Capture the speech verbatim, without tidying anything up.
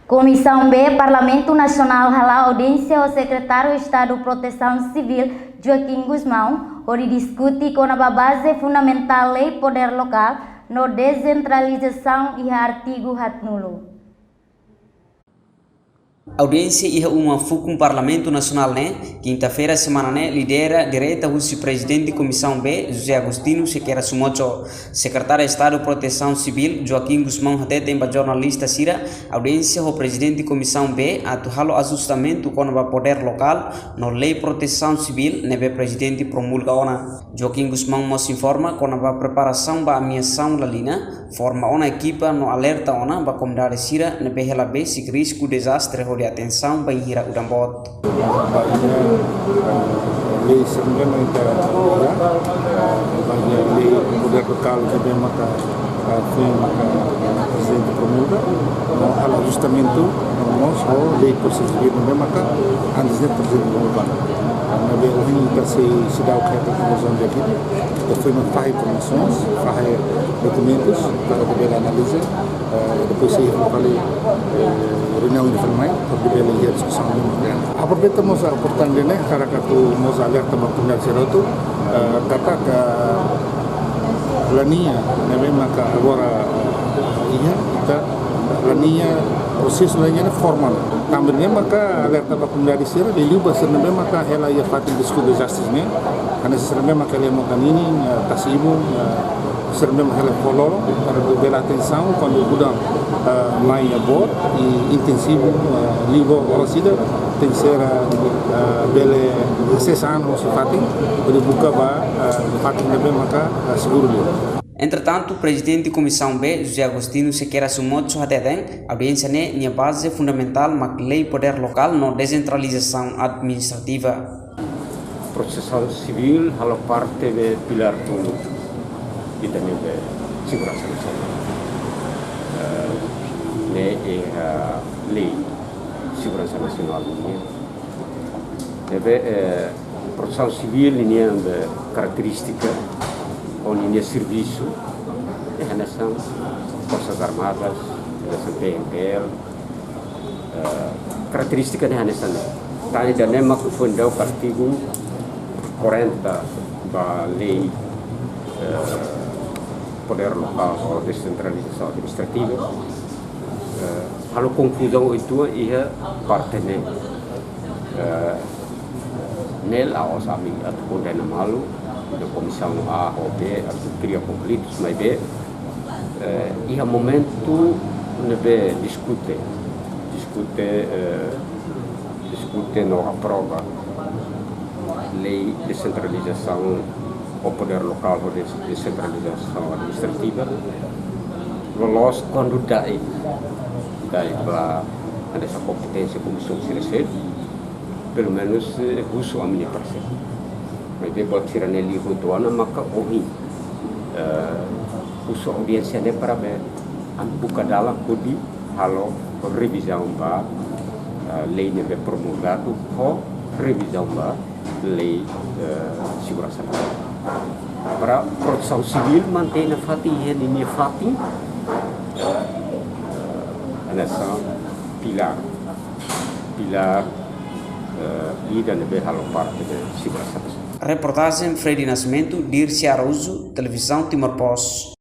Komisaun B Parlamentu Nasionál hala'o audiénsia ho Sekretáriu Estadu Protesaun Sivíl, Joaquim Gusmão, hodi diskute kona-ba baze fundamentál Lei Podér Lokál no Desentralizasaun iha artigu haatnulu. Audiénsia iha uma fukun Parlamentu Nasionál ne'e, kinta-feira semana ne'e, lidera direta husi Prezidente Komisaun B, José Agostinho Sequeira Somocho. Sekretáriu Estadu Protesaun Sivíl, Joaquim Gusmão, hateten ba jornalista sira, audiénsia ho Prezidente Komisaun B atu halo ajustamentu kona-ba podér lokál no Lei Protesaun Sivíl ne'ebé Prezidente promulga ona. Joaquim Gusmão mós informa kona-ba preparasaun ba ameasaun lalina, forma ona ekipa no alerta ona ba komunidade sira ne'ebé hela besik risku dezastre hodi atensaun bainhira udan boot. Bainhira, eh, lei sira ne'ebé ita iha, bainhira lei podér lokál ne'ebé maka, eh, foin maka Prezidente promulga, no halo ajustamentu, no mós ho Lei Protesaun Sivíl ne'ebé maka antes ne'e Prezidente promulga. Ne'ebé ohin ita sei, seidauk hetan konkluzionál di'ak, ita foin fahe informasaun, fahe dokumentus, para ita bele analiza, eh, depois sei fali, eh, reuniaun informál, para ita bele iha diskusaun ne'e. Aproveita mós oportunidade ne'e, hakarak atu mós alerta ba komunidade sira hotu, eh, katak La Niña ne'ebé maka agora, eh, iha, ita La Niña, prosesu La Niña ne'e forma ona. Tanba ne'e maka alerta ba komunidade sira, liuliu ba sira ne'ebé maka hela iha fatin risku dezastre ne'e, hanesan sira ne'ebé maka hela iha montaña ninin, eh, tasi ibun, eh, sira ne'ebé maka hela foho loroloron, para atu bele atensaun kuandu udan, eh, mai boot i intensivu, eh, liu ba oras ida, tenke ser, eh, bele sesa an husi fatin, hodi buka ba, eh, fatin ne'ebé maka, eh, seguru liu. Entretantu, Prezidente Komisaun B, José Agostinho Sequeira Somocho, hateten, audiénsia ne'e nia baze fundamentál mak Lei Podér Lokál no Desentralizasaun Administrativa. Protesaun Sivíl halo parte de pilár tolu ita-nia be seguransa nasionál. Eh, ne'e iha, eh, Lei Seguransa Nasionál nian. Ne'ebé, eh, Protesaun Sivíl ninia be karakterístika, ou ninia servisu, eh, hanesan Forsas Armadas, hanesan P N P L, eh, karakterístika ne'e hanesan ne'e. Tan ida-ne'e mak foin daudauk artigu quarenta ba Lei, eh, Podér Lokál ou Desentralizasaun Administrativa, eh, halo konfuzaun uitoan iha parte ne'e. Eh, ne'e la'ós ami atu kondena malu, de Komisaun A ho B atu kria konflitus, maibé, eh, iha momentu ne'ebé diskute, diskute, eh, diskute no aprova Lei Desentralizasaun ou Podér Lokál ou Des-, Desentralizasaun Administrativa, loloos kuandu da'et, da'et ba hanesan kompeténsia komisaun sira seluk, pelumenus, eh, husu ami-nia parsel. Maibé buat sira-ne'e liu hotu ona maka ohin, eh, husu audiénsia ne'e para be ami buka dalan hodi halo revizaun ba, eh, lei ne'ebé promulgadu ho revizaun ba lei, eh, seguransa nasionál. Para Protesaun Sivíl mantein nafatin iha ninia fatin, eh, hanesan pilár, pilár, eh, ida ne'ebé halo parte de seguransa nasionál. Reportajen Freddy Nascimento, Dirce Araújo, Televizaun Timor Post.